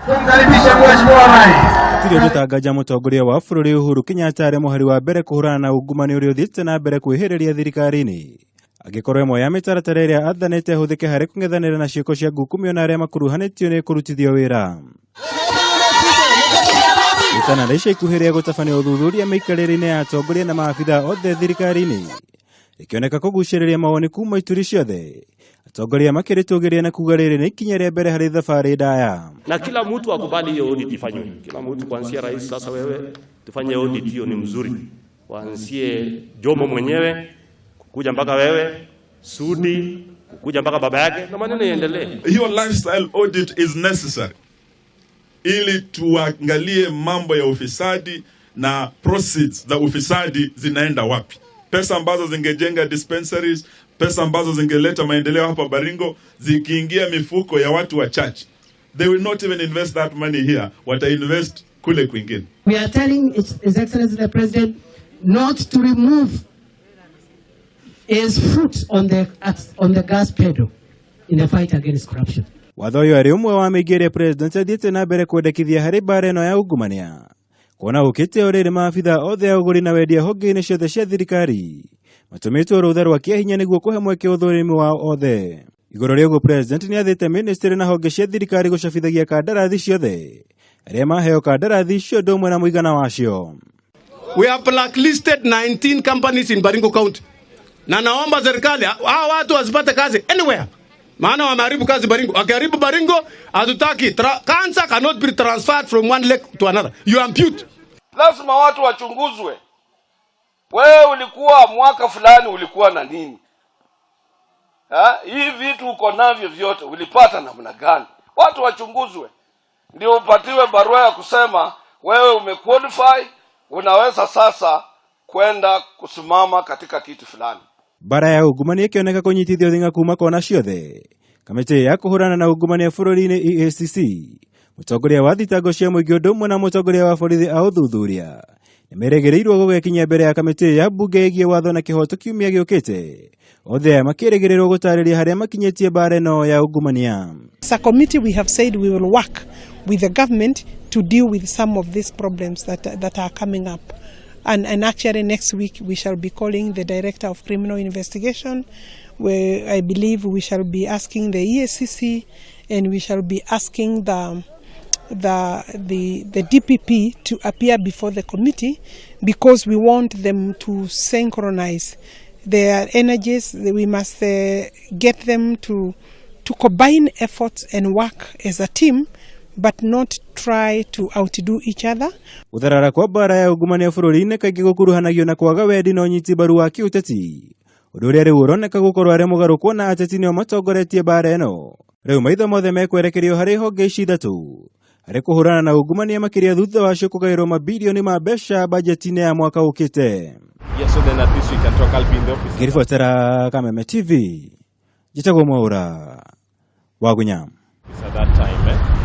Tumkaribishe Mheshimiwa Rais. Hatirĩ ũndũ ta nganja mũtongoria wa bũrũri Uhuru Kenyatta arĩ mũhari wa mbere kũhũrana na ungumania ũrĩa ũthiĩte na mbere kwĩhĩrĩria thirikari-inĩ. Angĩkorwo ĩmwe ya mĩtaratara ĩrĩa athanĩte ĩhũthĩke harĩ kũng'ethanĩra na ciĩko cia ngukumio na arĩa makuruhanĩtio nĩ kũrutithio wĩra. Ĩtana rĩa ica ikuhĩ rĩa gũtabania ũthuthuria mĩikarĩre-inĩ ya atongoria na maabitha othe thirikari-inĩ rĩkĩoneka kũgucĩrĩria mawoni kuma ituri ciothe. Atongoria makĩrĩtũgĩria na kuga rĩrĩ nĩ ikinya rĩa mbere harĩ thabarĩ ndaya. Na kila mtu akubali hiyo audit ifanywe, kila mtu kuanzia rais. Sasa wewe tufanye audit hiyo, ni mzuri, waanzie Jomo mwenyewe kuja mpaka wewe Sudi kuja mpaka baba yake na maneno iendelee. Hiyo lifestyle audit is necessary ili tuangalie mambo ya ufisadi na proceeds za ufisadi zinaenda wapi. Pesa ambazo zingejenga dispensaries, pesa ambazo zingeleta maendeleo hapa Baringo, zikiingia mifuko ya watu wachache, they will not even invest that money here, wata invest kule kwingine. We are telling His Excellency the President not to remove his foot on the gas pedal in the fight against corruption. Watho ũyũ arĩ ũmwe wa mĩingĩ ĩrĩa president athiĩte na mbere kwendekithia harĩ mbara ĩno ya ungumania, kuona ũkĩte o rĩrĩ maabitha othe a ũgũri na wendia honge-inĩ ciothe cia thirikari matũmĩtwo rũtha rwa kĩahinya nĩguo kũhe mweke ũthũrimi wao othe. Igũrũ rĩa ũguo, president nĩ athĩte ministry na honge cia thirikari gũcabithagia kandarathi ciothe, arĩa maheo kandarathi icio ũndũ ũmwe na mũigana wacio. We have blacklisted 19 companies in Baringo County. Na naomba serikali hawa watu wasipate kazi anywhere. Maana wameharibu kazi Baringo. Wakiharibu Baringo, hatutaki. Cancer cannot be transferred from one leg to another. You ampute. Lazima watu wachunguzwe. Wewe ulikuwa mwaka fulani ulikuwa na nini? Ha? Hii vitu uko navyo vyote ulipata namna gani? Watu wachunguzwe, ndio upatiwe barua ya kusema wewe umequalify, unaweza sasa kwenda kusimama katika kitu fulani. Mbara ya ungumania ĩkĩoneka kũnyitithio thing'a kuma kona ciothe. Kamĩtĩ ya kũhũrana na ungumania bũrũri-inĩ EACC, mũtongoria wa thitango cia mũingĩ ũndũ ũmwe na mũtongoria wa borithi a ũthuthuria nĩ merĩgĩrĩirwo gũgekinyia mbere ya kamĩtĩ ya mbunge ĩgiĩ watho na kĩhoto kiumia gĩũkĩte, othe aya makĩrĩgĩrĩrwo gũtarĩria harĩa makinyĩtie mbara ĩno ya ungumania. As a committee, we have said we will work with the government to deal with some of these problems that are coming up. And actually, next week, we shall be calling the Director of Criminal Investigation, where I believe we shall be asking the EACC and we shall be asking the DPP to appear before the committee, because we want them to synchronize their energies. We must get them to combine efforts and work as a team, but not try to outdo each other. Gũtharara kwa mbara ya ungumania bũrũri-inĩ kaingĩ gũkuruhanagio na kwaga wendi na ũnyiti mbaru wa kĩũteti, ũndũ ũrĩa rĩu ũroneka gũkorwo arĩ mũgarũ, kuona ateti nĩo matongoretie mbara ĩno. Rĩu maitho mothe mekwerekerio harĩ honge ici ithatũ harĩ kũhũrana na ungumania, makĩria thutha wacio kũgaĩrwo mabirioni ma mbeca bajeti-inĩ ya mwaka ũkĩte. Yeah, so then at least we can talk. I'll be in the office. Ngĩribotera Kameme TV, njĩtagwo Mwaũra wa Gunya. At that time, eh?